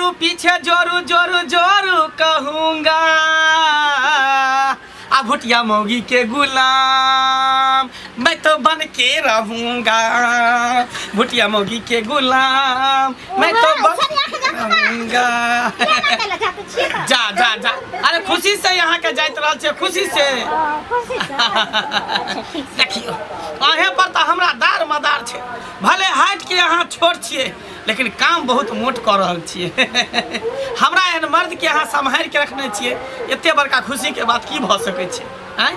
जोरू पीछे जोरू जोरू जोरू कहूंगा आ भुटिया मौगी के गुलाम मैं तो बन के रहूंगा भुटिया मौगी के गुलाम मैं तो बन के रहूंगा जा जा जा अरे खुशी से यहाँ के जाइत रहल छियै खुशी से देखियौ अहें पर तऽ हमरा दार मदार छै भले हाइट के अहाँ छोट छियै लेकिन काम बहुत मोट कऽ रहल छियै हमरा एहन मर्द के अहाँ सम्हारि के रखने छियै एते बड़का खुशी के बात की भऽ सकै छै आँय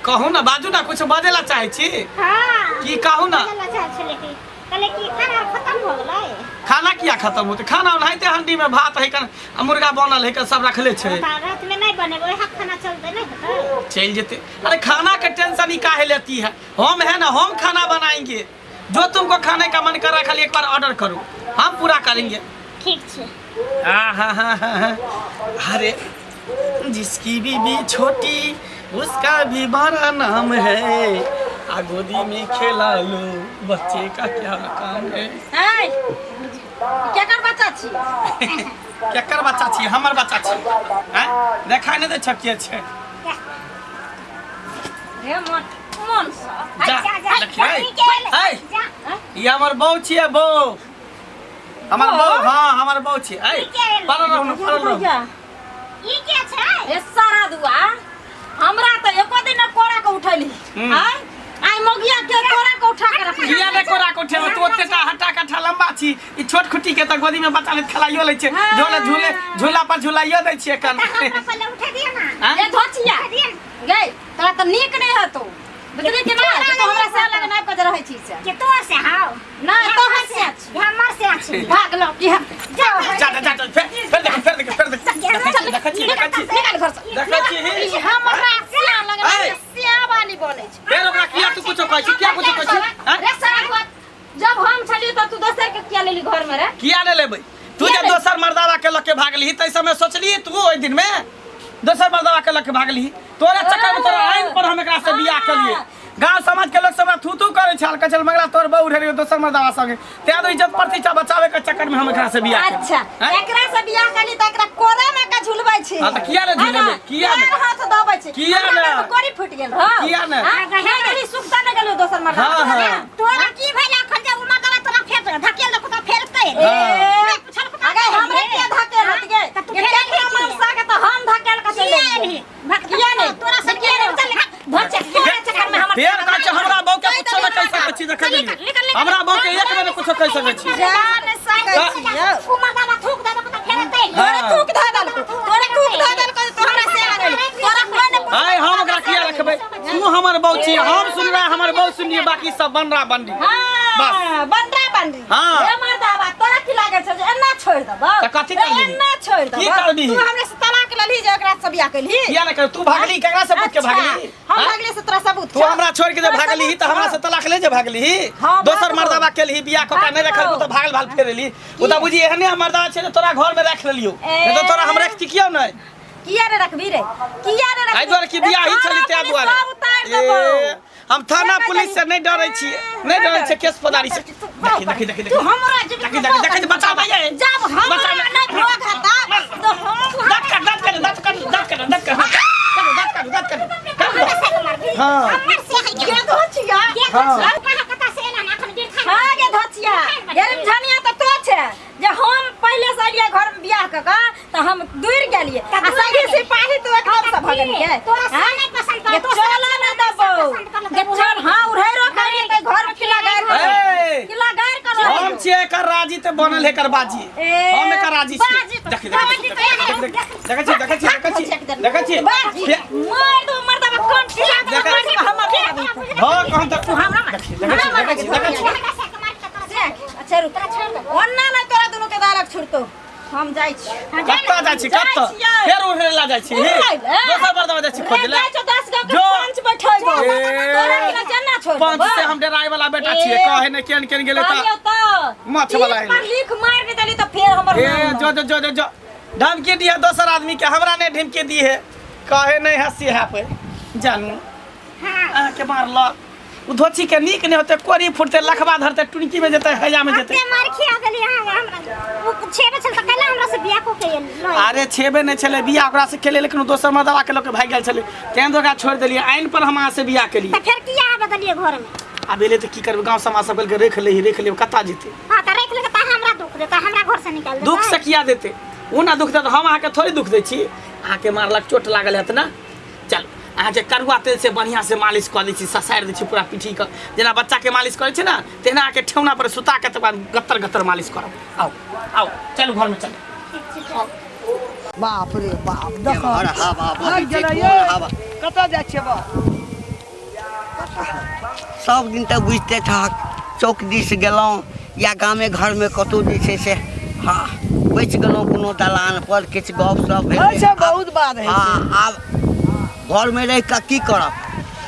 कहू ने बाजू ने कुछ बजै ला चाहै छी हाँ की कहू ना? बजै ला चाहै छलै कि कहले कि खाना खत्म हो गेलै खाना किया खत्म होतै खाना ओनाहिते हंडी में भात है कन आ मुर्गा बनल है कन सब रखले छै तऽ रात में नहीं बनेबै वएह खाना चलतै नहीं हेतै चलि जेतै अरे खाना के टेंशन ही काहे लेती है हम है ना हम खाना बनाएंगे जो तुमको खाने का मन कर रहा है खाली एक बार ऑर्डर करो हम पूरा करेंगे ठीक छै हाँ हाँ हाँ हाँ हाँ। अरे जिसकी बीबी छोटी उसका भी बड़ा नाम है आ गोदी में खेला लो बच्चे का क्या काम है है केकर बच्चा छी केकर बच्चा छी हमर बच्चा छी हैं देखाइ नहि दै छ के छै रे मन मन सँ जा जा जा देखियै जा, ऐ जा ई हमर बहू छियै बहू हमर बहू हाँ हमर बहू छियै ऐ पड़ल रहू ने पड़ल रहू ई के छै ए सारा दुआ हमरा तऽ एको दिन न कोड़ा के उठैली हम्म। आय आइ मगिया के कोड़ा के उठा के रखली किया ने कोरा को उठेबे तू ओते टा हट्टा कट्ठा लंबा छी ई छोट खुट्टी के त गोदी में बच्चा ले खेलाइयो लै छै हाँ। झोले झूले झूला पर झुलाइयो दै छियै कन तऽ हमरा पहिले उठा दिअ ना आँय? ए धोचिया उठा दिअ ना। गई तोरा तऽ नीक नहि हेतौ बुझली कि ना जे तू हमरा से लग नापि के जे रहै छी से के तोर से हाउ नहि तोहर से छी हमर से छी भाग लो कि हम जा जा जा जा फेर फेर देख फेर देख फेर देख देखै छी देखै छी देखै छी निकाल घर से देखै छी ही। ई हमरा सिया लग ऐ। सिया वाली बोलै छै फेर ओकरा किया तू कुछो कहै छी किया कुछो कहै छी आँय? रे सारा बात जब हम छलियै तब तू दोसर के किया लेली घर में रे किया ने लेबै तू किया जे ले- दोसर मर्दावा के लऽ के भागलही तै समय सोचलिही तू ओहि दिन में दोसर मर्दावा के लऽ के भागलही तोरे चक्कर में तोरा आइन पर हम एकरा से बियाह केलिए गांव समाज के लोग सब हमरा थू थू करे छल कहै छल मंगला तोर बहू रहे दोसर मर्दावा संगे तै तो इज्जत प्रतिष्ठा बचावे के चक्कर में हम एकरा से बियाह केलिए अच्छा आँय? एकरा से बियाह केली त एकरा कोरा में का झुलबै छी हाँ, तऽ किया ने है ना? झुलेबै? किया ने? पैर हाथ दबै छी किया हमरा ने? घर में कोरी फूटि गेल रहो किया ने? हाँ, नहि गेली सुखता नहि गेलो दोसर मर्दा हाँ, हाँ। तोरा की भेल अखन जे उमा दला तोरा फेर धकेल देलको त फेर ते ए, पुछल को अगे हमरे किया धकेलत गे तऽ तू ये फेर केकरा एलही मनसा के तऽ हम धकेल के चलि किया एलियै। एलही? भक- किया नहि तोरा से किया नहि चल धर तोरा चक्कर में हमर फेर कहै छै हमरा बहू के कुछो नहि कहि सकै छी देखै निकल, निकल, निकल। हमरा बहू के एक बेर कुछो कहि सकै छी जान सकै छी यौ। उमा दला थूक देलको त फेर ते तोरे थूक धऽ देलको तोरे थूक धऽ देलको जे तोरा से लगल तोरा कोई ने आय हम ओकरा किया रखबै तू हमर बहू छी हम सुन रहा हमर बहू सुनिए बाकी सब बनरा बनरी बस। हां बनरा बनरी हाँ। ए मर्दाबा तोरा की लागे छै जे एना छोड़ देबौ तऽ कथी करबिही? एना छोड़ देबौ की करबिही? तू हमरा से तलाक लेलही जे एकरा से बियाह केलही किया ने कर तू भागली केकरा से पूछ के अच्छा, भागली हम हाँ? भागले से तोरा सबूत तू छौ? हमरा छोड़ के जे तोरा भागली सबूत तऽ हमरा छौ? से तलाक ले जे भागली हाँ, दोसर भागबो। मर्दाबा केलही बियाह कऽ के नहि रखलको तऽ भागल भाल फेर एली ओ तऽ बुझी एहने मर्दाबा छै जे तोरा घर में राखि लेलियौ नहि तऽ तोरा हम रखती किया नहि किया रे रखबी रे किया रे रखबी एहि दुआरे कि बियाह ही छली ताहि दुआरे सब उतारि देबौ ए, हम थाना पुलिस से नहीं डरै छियै नहीं डरै छियै केस फौजदारी से देखी देखी देखी तू हमरा देखी देखी देखी बचा भैया जब हमरा बचा नहीं भोग हता तो हम दांत काट दांत काट दांत काट दांत काट दांत काट दांत काट दांत काट दांत काट हाँ हमर से है के धोचिया के हाँ। कहाँ कता से एला ना अखन गिर हाँ गे धोचिया गेलिम झनिया तऽ तो छै जे हम पहिले से एलियै घर में बियाह कऽ कऽ तऽ हम दूर गेलियै आ दूर संगी गेलियै। सिपाही तो एकदम से भऽ गेलियै तोरा से हाँ? नहीं पसंद गे पड़ल, चल ना देबौ पसंद करल गे चल हाँ उड़ैरो करियै तऽ घर में किला गारि कर ए! किला गारि कर हम छियै एकर राजी तऽ बनल एकर बाजी ए, हम एकर राजी छियै बाजी तऽ- देखी देखी देखै छी देखै छी देखै छी देखै छी बाजी मार दो मर्दबा कोन किला देखै छी। हमर हाँ कहन तऽ देखी देखै छी देखै छी देखै छी अच्छा रुक ओन्ना नहि तोरा दुनू के दालक छुटतो हम जाइ छी कत्ता जाइ छी कत्ता छियै। फेर उड़े ला जाइ छी उड़ै ले। दोसर मर्दबा जाइ छी खोजै ले जाइ छौ 10 गो के जो। पंच बैठेबो ए। तोरा के चन्ना छोड़ पंच से हम डराय वाला बेटा छियै ए। कहे ने केन केन गेलै कहलियौ तऽ तऽ माछ वाला पीठ पर एलै। लिख मारि के देली तऽ फेर हमर ए नाम जो जो जो जो जो धमकी दिया दोसर आदमी के हमरा नहीं धमकी दी है कहे नहीं हंसी है पे जानू हां अहाँके मारलक ओ धोछी के नीक नहि होतै, कोरी फुटतै, लखबा धरतै, टुनकी में जेतै, हैजा में जेतै। अते मार खिया गेली अहाँ हमरा। ओ छेबे छल तऽ कैला हमरा से बियाह कऽ के एल? अरे छेबे नहि छलै बियाह ओकरा से केलियै, लेकिन ओ दोसर मर्दबा के लऽ के भागि गेल छलै, तें ओकरा छोड़ि देलियै। आइन पर हम अहाँ से बियाह केलियै। तऽ फेर किया बदलियै घरमे? आब एलै तऽ की करबै? गाँव समाज सब कहलकै राखि लही, राखि लेबै, कतऽ जेतै? हँ तऽ राखि लेबै तऽ हमरा दुख देतै, हमरा घर से निकालि देतै। दुख से किया देतै? ओ ना दुख देतै, हम अहाँके थोड़े दुख दै छी। अहाँके मारलक, चोट लागल हेत ने? चल, अहाँके करुआ तेल से बढ़िआँ से मालिश कऽ दै छी, ससारि दै छी पूरा पीठीके, जेना बच्चाके मालिश करै छै ने तहिना। अहाँके ठेहुना पर सुता के तकर बाद गत्तर गत्तर मालिश करब। आउ आउ, चलू घरमे चलू। बाप रे बाप, देखो केम्हर हवा बहै भागि छै, गेलै कोन ये। हवा? कतऽ जाइ छियै बा? सब दिन तऽ बुझिते छहक, चौक दिस गेलहुँ या गामे घरमे कतहु जे छै से, हँ, बैसि गेलहुँ कोनो दलान पर, किछु गप सप भेल। होइ छै, बहुत बात होइ छै। हँ, आब घरमे रहि कऽ की करब?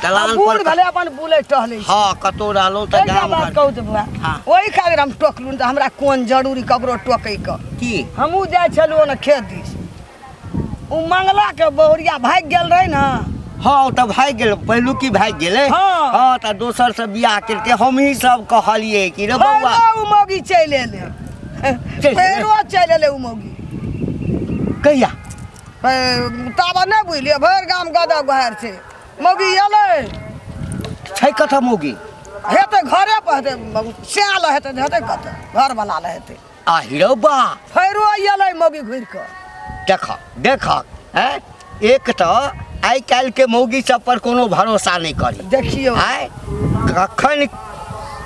दलान बूढ़ पर भेलै, अपन बुलै टहलै छै। हँ, कतहु रहलहुँ तऽ एकटा गाम बात घर कहू तऽ बौआ, हँ। ओहि खातिर हम टोकलहुँ तऽ हमरा कोन जरूरी ककरो टोकैके? की? हमहूँ जाइ छलहुँ ने खेत दिस, ओ मंगलाके बहुरिया भागि गेल रहै ने। हँ, ओ तऽ भागि गेल, पहिलुकी भागि गेलै। हँ। हँ, तऽ दोसर से बियाह केलकै। हमही सब कहलियै कि रे बौआ, फेरो ओ मौगी चलि एलै। चलि एलै? फेरो चलि एलै ओ मौगी। कहिया? ताबे नहि बुझलियै, भरि गाम गदा गुहार छै। मौगी एलै। छै कतऽ मौगी? हेतै घरे पर हेतै, सएह हेतै, हेतै कतऽ, घरवला लए हेतै। आ हिरो बा, फेरो एलै मौगी घुरि कऽ। देख देख, हैं, एक तऽ आइ काल्हिके मौगी सब पर कोनो भरोसा नहि करी। देखियौ, आँय, कखन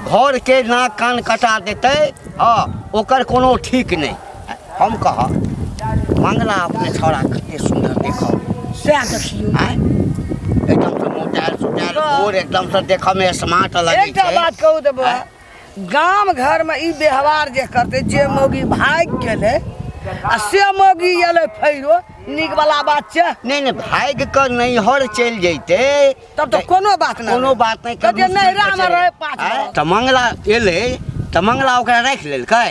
घरके नाक कान कटा देतै, हँ, ओकर कोनो ठीक नहि। हम कहब, मंगला अपने छौड़ा कते सुन्दर देखब। सएह देखियौ। आँय, एकदमसँ मोटायल सोटायल, गोर, एकदमसँ देखऽमे स्मार्ट लगै एकटा छै। बात कहू तऽ बौआ, आँय? गाम घरमे ई व्यवहार जे करतै, जे मौगी भागि गेलै आ से मौगी एलै फेरो, नीक वाला बात छै? नहि नहि, भागि कऽ नैहर चलि जैतै तब तऽ कोनो बात नहि, कोनो बात नहि। कहतियै नैहरामे रहै 5 आँय, बरस। तऽ मंगला एलै तऽ मंगला ओकरा राखि लेलकै?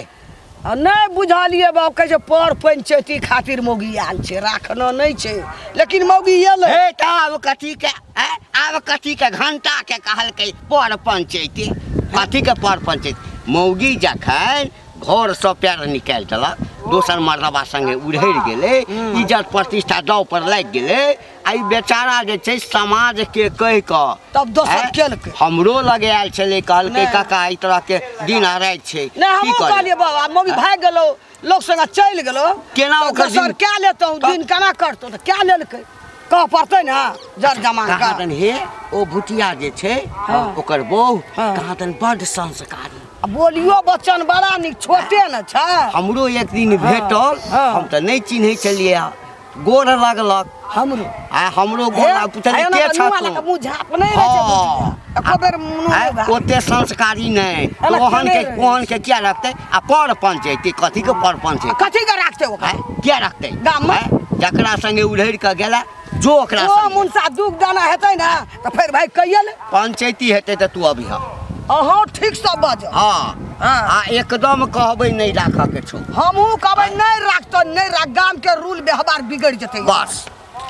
आ नहि बुझलियै बाप, कहै छै पर पंचैती खातिर मौगी आयल छै, राखना नहि छै, लेकिन मौगी एलै। हे, तऽ आब कथी के, आँय, आब कथी के घंटा के कहलकै पर पंचैती? कथी के पर पंचैती? मौगी जखन घरसँ पैर निकालि देलक, दोसर मर्दबा संगे उड़हरि गेलै, इज्जत प्रतिष्ठा दाव पर लागि गेलै, आ ई बेचारा जे छै समाज के कहि कऽ तब दोसर आँय? केलकै। हमरो लग आयल छलै, कहलकै नहि। काका, एहि तरह के दिन आ राति छै, नहि की हमहूँ करी? कहलियै बाबा, मौगी भागि गेलौ, लोक संगे चलि गेलौ, केना तऽ ओकर दोसर दिन- कए लेतौ, दिन केना करतौ? तऽ कए लेलकै, कह पड़तै ने जर जमान कहाँ दन हे, ओ भुटिया जे छै, ओकर बहू, कहाँ दन बड्ड संस्कारी। आ बोलियो बच्चन बड़ा नीक, छोटे ने छै। हमरो एक दिन भेटल, हम तऽ नहि चिन्है छलियै, गोर लगलक। हमरो आ हमरो गोर लाग, पुछलियै के छह तू? मुँह झाप नहि रहै छै हँ। बुझिया। एको बेर मुँह आँय, नहि भाग। ओते संस्कारी नहि एना ओहन केने के रहै? ओहन के किया रखतै? आ पर पंचैती, कथी के पर पंचैती? कथी के राखतै ओकरा? आँय, किया रखतै गाममे? आँय, जकरा संगे उधड़ि कऽ गेला, जो ओकरा ओ संगे। मुनसा दुख दाना हेतै ने तऽ फेर भाई कहिए ले। पंचैती हेतै तऽ तू अबिह। अहाँ ठीकसँ बाजब। हँ। हँ। आ एकदम कहबै नहि राखऽ के छौ। हमहूँ कहबै नहि राखतौ, नहि राख, गामके रूल व्यवहार बिगड़ि जेतै। बस।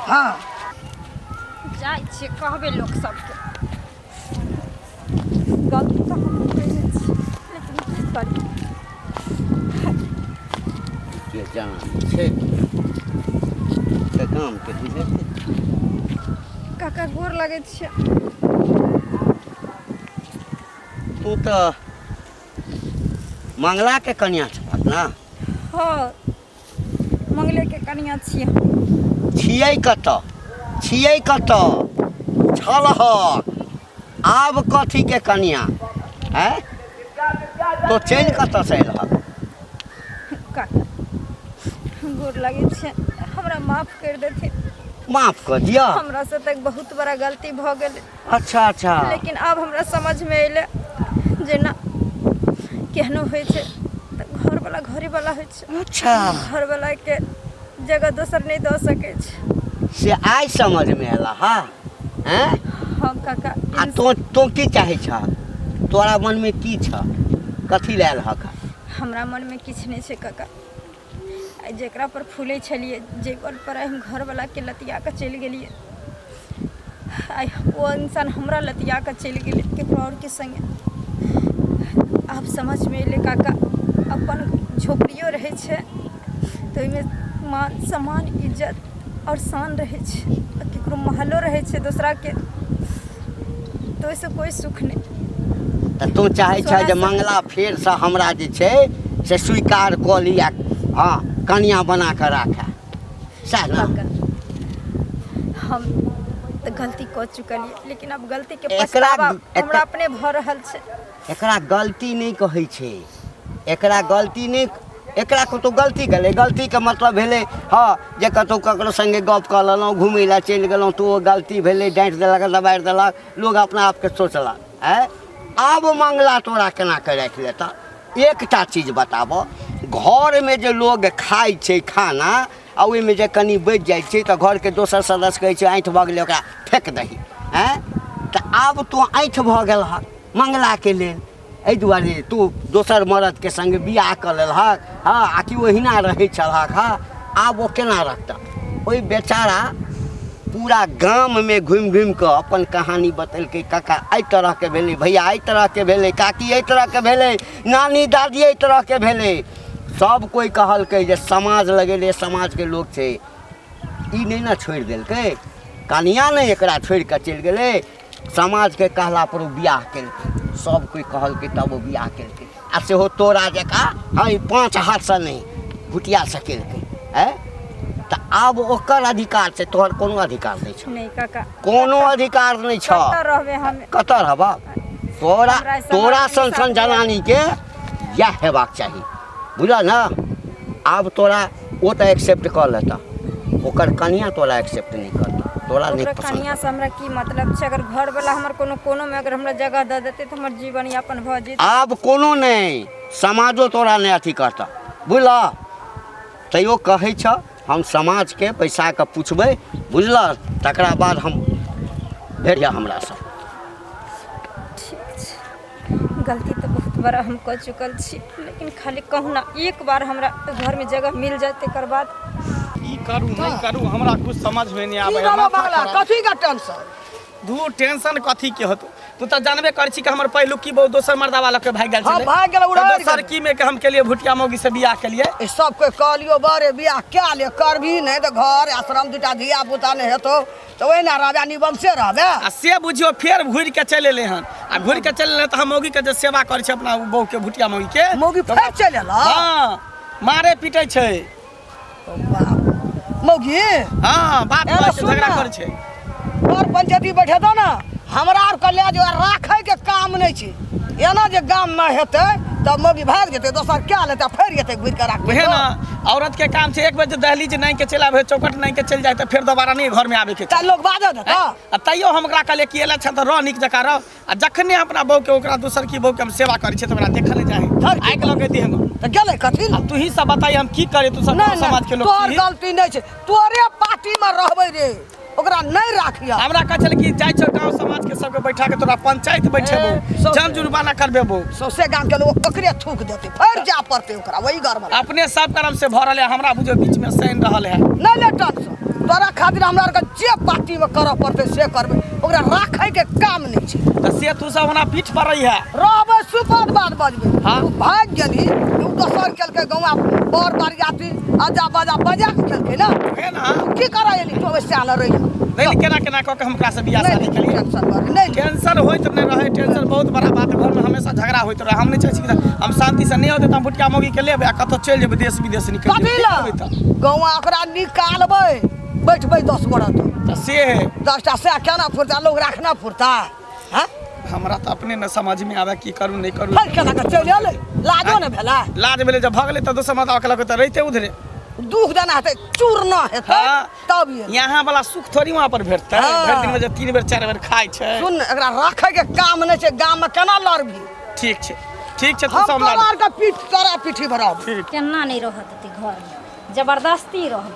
हँ। जाइ छियै, कहबै लोक सबके। गलती तऽ हमहूँ कयने छी, लेकिन की करी? के जान छै तऽ गामके बुझै छै। काका, गोर लगै छियै। तू तऽ मंगलाके कनिया छहक ने? हँ, मंगलेके कनिया छियै। छियै कतऽ? छियै कतऽ छलहक? आब कथीके कनिया? आँय, तो चलि कतऽसँ एलहक? काका, गोर लगै छै, हमरा माफ करि देथिन। माफ कऽ दिअ? हमरा से तऽ बहुत बड़ा गलती भऽ गेल। अच्छा अच्छा। लेकिन आब हमरा समझमे एलै जे ना, केहनो होइ छै तऽ घरवला घरेवला होइ छै। अच्छा। घरवलाके जगह दोसर नहि दऽ सकै छै। से आइ समझमे एला? हा, आँय? हँ काका। आ तोँ की चाहै छह? तोरा मनमे की छह? कथी लए एलहक? हमरा मनमे किछु नहि छै काका। आइ जेकरा पर फूलै छलियै, जे पर आइ हम घरवलाके लतिया कऽ चलि गेलियै, आइ ओ इंसान हमरा लतिया कऽ चलि गेलै केकरो आओरके सङ्गे। आब समझमे एलै काका, अपन झोपड़ियो रहै छै तऽ ओहिमे मान सम्मान इज्जत आओर शान रहै छै, आ केकरो महलो रहै छै दोसराके तऽ ओहिसँ कोइ सुख नहि। तऽ तू चाहै छह जे मंगला फेरसँ हमरा जे छै से स्वीकार कऽ लिअ, हँ, कनिया बना कऽ राखए, सएह ने? काका, हम तऽ गलती कऽ चुकलियै, लेकिन आब गलतीके एकरा पछतावा हमरा अपने भऽ रहल छै। एकरा गलती नहि कहै छै, एकरा गलती नहि, एकरा कतहु गलती गेलै। गलतीके मतलब भेलै हँ जे कतहु ककरो सङ्गे गप कऽ लेलहुँ, घुमै लए चलि गेलहुँ तऽ ओ गलती भेलै। डाँटि देलक, दबारि देलक, लोक अपना आपके सोचलक। आँय, आब मंगला तोरा केना कऽ राखि लेतऽ? एकटा चीज बताबऽ, घरमे जे लोग खाइ छै खाना आ ओहिमे जे कनि बचि जाइ छै तऽ घरके दोसर सदस्य कहै छै ऐँठ भऽ गेलै, ओकरा फेक दही। आँय, तऽ आब तोँ ऐँठ भऽ गेलहक मंगलाके लेल, एहि दुआरे तू दोसर मरदके सङ्गे बियाह कऽ लेलहक। हँ, आ कि ओहिना रहै छलहक? हँ, आब ओ केना रखतह? ओहि बेचारा पूरा गाममे घुमि घुमि कऽ अपन कहानी बतेलकै, काका एहि तरहके भेलै, भैया एहि तरहके भेलै, काकी एहि तरहके भेलै, नानी दादी एहि तरहके भेलै। सब कोइ कहलकै जे समाज लगेले, समाजके लोक छै, ई नहि ने छोड़ि देलकै, कनिया नहि एकरा छोड़ि कऽ चलि गेलै। समाजके कहला पर ओ बियाह केलकै, सब कोइ कहलकै तब ओ बियाह केलकै, आ सेहो तोरा जकाँ हँ ई 5 हाथसँ नहि, भुटियासँ केलकै। आँय, तऽ आब ओकर अधिकार छै, तोहर कोनो अधिकार नहि छौ। नहि काका, कोनो अधिकार नहि छौ। कतऽ रहबै हम? कतऽ रहबह? तोरा हमरा समाज तोरा के सन सन हिसाब से- जनानीके इएह हेबाक चाही, बुझल ने? आब तोरा ओ तऽ एक्सेप्ट कऽ लेतऽ, ओकर कनिया तोरा एक्सेप्ट नहि करतऽ, तोरा नहि ओकरा पसन्द। कनिया से हमरा की मतलब छै? अगर घर वाला हमर कोनो कोनो में अगर हमरा जगह दऽ देतै तऽ हमर जीवन यापन भऽ जेतै। आब कोनो नहि, समाजो तोरा नहि अथी करतऽ, बुझलऽ? तैयो कहै छऽ हम समाजके बैसा कऽ पुछबै, बुझलऽ? तकरा बाद हम भेट हमरासँ। ठीक छै, गलती तऽ बहुत बड़ा हम कऽ चुकल छी, लेकिन खाली कहुना एक बार हमरा घरमे जगह मिल जाए, तकर बाद की करू नहि करू हमरा कुछ समझ में नहीं की आबै है, बाबा माथा बंगला खराब। कथी का टेंशन? धू, टेंशन कथी के होतो? तू तऽ जानबे करै छी कि हमर पहिलुकी बहु दोसर मर्दावा लऽ के भागि गेल हाँ, छलै। भागि गेलै, उड़ारि तऽ दोसर गेलै। की में के हम केलिए भुटिया मौगी से बियाह केलिए। ई सब कोइ कहलियो बरे बियाह क्या ले करबी, नहि तऽ घर आश्रम दूटा धिया पुता नहि हेतौ तऽ ओहिना रहबे, निबंशे रहबे। आ से बुझियो फेर घुरि के चलि एलै हन, आ घुरि के चलि एलै तऽ हम मौगी के जे सेवा करै छै अपना बहू के, भुटिया मौगी के। मौगी फेर चलि एलौ? हाँ, मारे पीटै छै। बाप, मौगी? हाँ, बात एना कहै छै, सुन झगड़ा ना। करै छै। पर पंचायती बैठेतौ ने, हमरा आर के लए जो राखै के काम नहि छै। एना जे गाम मे हेतै तऽ मौगी भागि जेतै, दोसर क्या लेतै, फेर एतै घुरि कऽ राखबै। उहे ना, औरत के काम छै एक बेर जे दहलीज नाहि के चलि आबै, चौखट नाहि के चलि जाय तऽ फेर दोबारा नहि घर में आबै के छै। तऽ लोक बाजऽ देतौ? आ तैयो हम ओकरा कहलियै कि एले छह तऽ रह, नीक जकाँ रह। आ जखने अपना बहू के, ओकरा दोसर की बहू के हम सेवा करै छियै तऽ ओकरा देखल नहि जाइ, धर की आगि लगै देह में। तऽ गेलै कथी आ तू ही सब बताइ हम की करी? तू सब नहि समाज के नहि, लोग तोहर छी। गलती नहि छै, तोरे पार्टी मे रहबै रे, ओकरा नहि राखिया। हमरा कहै छलै कि जाइ छौ गाँव समाज के सबके बैठा के तोरा पंचायत बैठेबो, सौंसे। जन जुर्माना करबेबो, सौंसे गाम के लोग ओकरे थूक देतै, फेर जा पड़तै ओकरा वही घर मे। अपने सब करम से भरल है, हमरा बुझो बीच में सैन रहल है। नहि नहि, टेंशन तोरा खातिर हमरा आरके जे पार्टी मे करऽ पड़तै से करबै, ओकरा राखै के काम नहि छै। तऽ से तू सब हमरा पीठ पर रही है। रहबै, सुपत बात बजबै। हाँ। तू भागि गेलही, तू दोसर केलकै, गौआ बर बरियाती अजा बजा बजा के केलकै ने। हे ना। तू की करऽ एली? तू ओहि सियाल रही। नहीं, केना केना कऽ के हम ओकरा से बियाह नहि शादी नहि, केलियै। टेंशन करे नहि। टेंशन होइत नहि रहै, टेंशन बहुत बड़ा बात है। घरमे हमेशा झगड़ा होइत रहै। हम नहि चाहै छी कि हम शांति से नहि होतै तऽ हम भुटिया मौगी के लेबै आ कतौ चलि जेबै देश विदेश निकलि कथी जेबै। की लए? करबै तऽ? गौआ ओकरा निकालबै, बैठबै 10 गोरा तऽ तऽ से है। 10टा सएह केना फुरता, लोग राखना फुरता? हाँ, हमरा तऽ अपने न समझ में आबै की करू नहि करू। फेर केना कऽ चलि एलै? लाजो ने भेलै? लाज भेलै, जब भऽ गेलै तऽ दोसर मर्दावा के लऽ कऽ तऽ रहिते उधरे। दुख देना हेतै, चूर्ण हेतै हाँ। तब ये यहाँ वाला सुख थोड़ी वहाँ पर भेटतै। हाँ। भरि दिन में जे 3 बेर 4 बेर खाइ छै। सुन, एकरा राखै के काम नहि छै, गाम में केना लड़बी? ठीक छै, ठीक छै, तू हम सब तोरा आरके पीठ तोरा पीठी भराब। ठीक। केना नहि रहत देतै घरमे, जबरदस्ती रहत,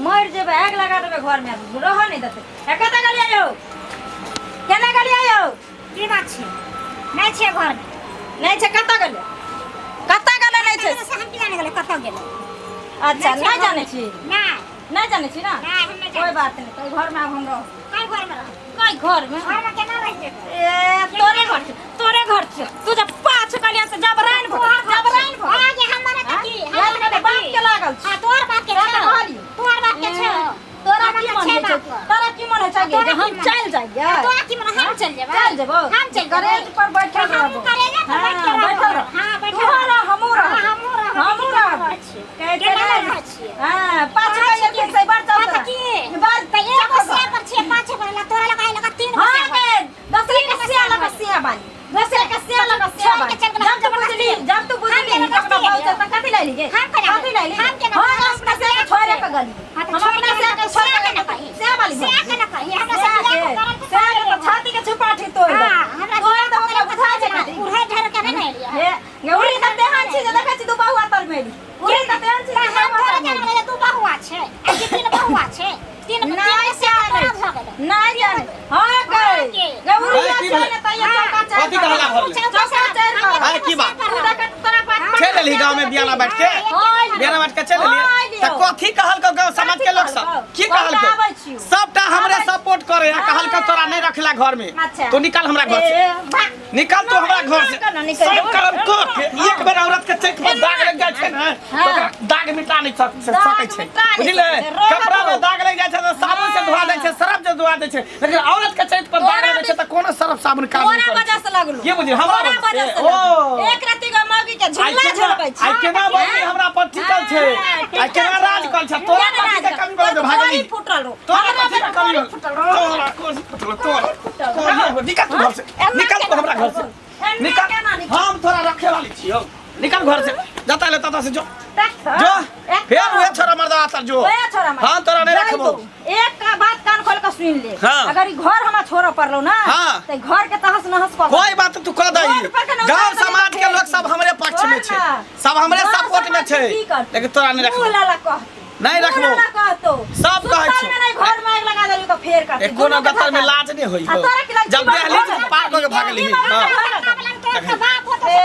मरि जेबै, आगि लगा देबै घरमे, रहऽ नहि देतै। ए, कतऽ गेलियै यौ? केना गेलियै यौ? की बात छै? नहि छै घरमे। नहि छै? कतऽ गेलै? कतऽ गेलै? नहि छै से हम की जाने गेलै कतऽ गेलै। अच्छा, नहि छै नहि घरमे। जानै छी? नहि। नहि जानै छी ने? नहि, हम नहि कोइ जानै। बात नहि, तऽ घरमे आब हम रहब। कई घरमे रहब? कई घर में घर में केना रहि जेबै ए तोरे घर छौ तोरे घर छौ तू जब पाछ कहलियै से जबराइन भऽ जबराइन भऽ हाँ ये हमर तऽ की हाँ, हमर तऽ बाप के लागल छौ हाँ तोहर बाप के तोरा छौ कहलियौ। तोहर बाप के छौ तोरा हमरा की तऽ मन छै होइ छौ बाप के। तोरा की मन होइ छौ गे जे तोरा हम की मन? चलि जाइए तोरा की मन हम चलि जेबै चलि जेबौ हम चलि जेबै करेज पर बैठल हमहूँ रहबौ करेजे पर बैठ के हाँ, रहबौ। बैठल रह हाँ, बैठल तूहो रहब। रह हमहूँ रहब हाँ, हमहूँ रहब। हमहूँ रहब रहै छियै। कहै केना छै रहै छियै? हाँ पाँच पाँच गो के- से बार चल हाँ, तऽ की? बार तऽ एगो से पर छियै पाँच गो ला तोरा लगा लगा तीन गो हाँ से पर। गे दोसरे के सिया लगा सिया बानी दोसरे के सिया लगा सिया छोड़ के बानी चल गेलै, जब तू हम बुझली जबरदस्ती। जब तू बुझली हम अपना जबरदस्ती बाबू से एलियौ। तऽ कथी लैली गे हम केना कथी लैली हम केना हाँ हम अपना से के छोड़े के गली हाँ, तऽ हम छोड़ अपना के से के गली, छोड़ सिया के के ना कही। सिया वाली सिया के ना कही, हमरा से सिया बियाह के करल के सिया के तऽ छाती के छुपाठी तोड़ दे हाँ, हमरा तोड़ दे ओकरा बुझाइ छै कथी उड़ै ढेर के नहि ने एलियै। हे गे उड़ी तऽ तेहन छी जे देखै छी दू बहुआ तर मेली उड़ी तऽ तेहन छी तऽ जे हम दू थोड़े बहुआ तर मेली। जानबै जे दू बहुआ छै आ कि तीन बहुआ छै तीन तीन नहीं गो से जाने तोरा भऽ गेलै नहीं जाने हाँ हाँ गए गे। गौरी अरे की छै भेलै? ने तैया चौका चारि कथी कहला भरले? चौका चारि पर अरे की बात? तू देखत तोरा बात चलि एलही गाँव में बियाना बैठ के हाँ, बियाना बैठ के चलि हाँ, एलियै तऽ कथी कहलकौ गाँव समाज के लोक सब की कहलकौ? कहलकौ आबै छियौ। सबटा हमरे सपोर्ट करे है कहलकौ तोरा नहि रखला घर में अच्छा। तू निकल हमरा घर से ए, वाह। निकल तू हमरा घर से केना निकल सब जेबौ? करम कऽ के एक बेर औरत के चेक पर दाग लग जाइ छै ने हाँ। तऽ ओकरा दाग मिटा नहि दाग सकै छै मिटा नहि बुझलियै सकै छै, रोहत कपड़ा में हो। दाग लग जाइ छै तऽ साबुन से धोआ दै छै सरफ से धोआ दै छै लेकिन औरत के चेक पर दाग तोरा लगै छै तऽ कोनो सरफ साबुन काम नहि तोरा करै वजह छै से लगलो के बुझली हमरा तोरा वजह वजह से? से ओ। लगलो। एक रत्ती गो मौगी के आइ झुल्ला केना झुलबै छै आइ केना बौली हमरा पर टिकल छै हाँ, आइ केना राज कल छै तोरा केना कथी के राज कमी भेल तोर भागली कोरी फूटल रहो। तोरा हमरा कथी के पर कमी कोरी भेल फूटल रहो। तोरा कोरी फूटल तोरा कोरी हो निकल तू घर से एना निकल तू केना हमरा घर से एना निकल केना निकल? हम तोरा रखे वाली छियौ निकल घर से जाता ले ताता से जो देख तऽ, जो एक फेर तऽ- उहे छोरा मर्दा आता जो ओए छोरा मर्दा। हम तोरा नहीं जाई रखबो तू। एक का बात कान खोल के सुन ले हाँ। अगर ई घर हमरा छोड़ऽ पड़लो ना हाँ। त ई घर के तहस नहस कऽ कोई बात तू कह दही रोड पर के नौकर गांव बने समाज के फेर लोग सब हमरे पक्ष में तोर छै ना। सब हमरे गाँव सपोर्ट में समाज के छै की करतै? लेकिन तोरा नहीं मुँह रखबो लाला कहतौ नहीं मुँह रखबो। लाला कहतौ सब कहै सुतल छै। में नहीं घर में आगि लगा देलू तऽ फेर कहतै ए कोनो गतर में लाज नहीं होई आ हो तोरा की लाज जब दहलीज पार कऽ के भागली हाँ तोहर बाप होतो ए।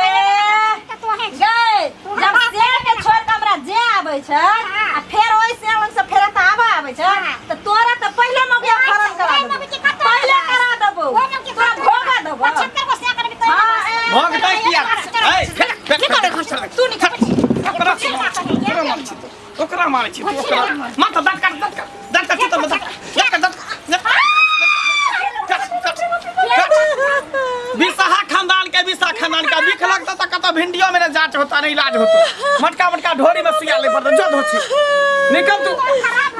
से तो है गै जब शेर के छोड़ के हमरा जे आबै छै आ फेर ओहि शेर लग से फेर एतऽ आबऽ आबै छै तऽ तोरा तऽ पहिले मौगिया फरन करा ओहि देबौ मौगी के कतऽ पहिले करा देबौ ओहि मौगी के तोरा भोगा देबौ 75 गो से करबी तो हाँ, ए, भोगतै किया ए फेर फेर निकल घर से तू निकल ओकरा छी ओकरा मारै छी तू ओकरा मारै छी तू ओकरा मार तऽ दाँत काट दाँत काट दाँत काट छी तऽ दाँत काट दाँत काट काट काट काट बिसहा खानदान के बिसहा खानदान के बिख लगता तऽ कतऽ भिंडियो में जांच होता नहीं इलाज होता मटका मटका ढोरी में सुइया ले पड़ता जो धोছি निकल तू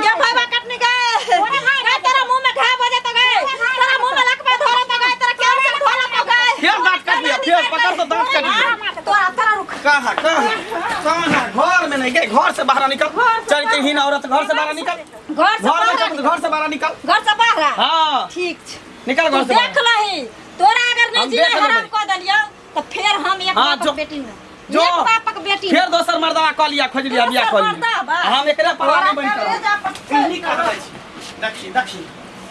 गे भाईबा कटनी गए गए तेरा मुंह में घाव हो जाता गए तेरा मुंह में लकवा धरा तो गए तेरा कैंसर धरा तो गए फिर दांत काट लिया फिर पकड़ तो दांत काट लिया तोरा तोरा रुक कहाँ कहाँ कहाँ घर में नहीं गए घर से बाहर निकल चरित्रहीन औरत घर से बाहर निकल घर से घर में बाहर चल, घर से बाहर निकल घर से बाहर आ। हाँ ठीक छै निकल घर से देख बाहर। लही तोरा अगर नहीं हम जीना देख लेबै। हराम कऽ देलियौ तऽ फेर हम एक हाँ, बापक जो- बेटी न जो। एक बापक बेटी फिर दोसर मर्दवा कऽ लिया खोज लिया बियाह कऽ दोसर लिया मर्दबा? हम एकरे पर तोरा नहीं बनि कलेजा पर कर निकल जाइ छी देखी देखी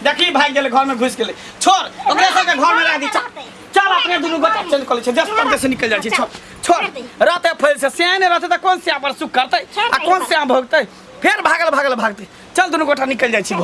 देखी भागि गेलै घर में घुसि गेलै छोड़ ओकरे सबके घर में रह दी चल चल अपने दुनू गोटा चल कऽ लै छै देश परदेश निकलि जाइ छै छोड़ छोड़ रहते फैल से सियाह नहि रहतै तऽ कोन सियाह पर सुख करतै आ कोन सियाह भोगतै फेर भागल भागल भागतै चल दुनू गोटा निकलि जाइ छी घर।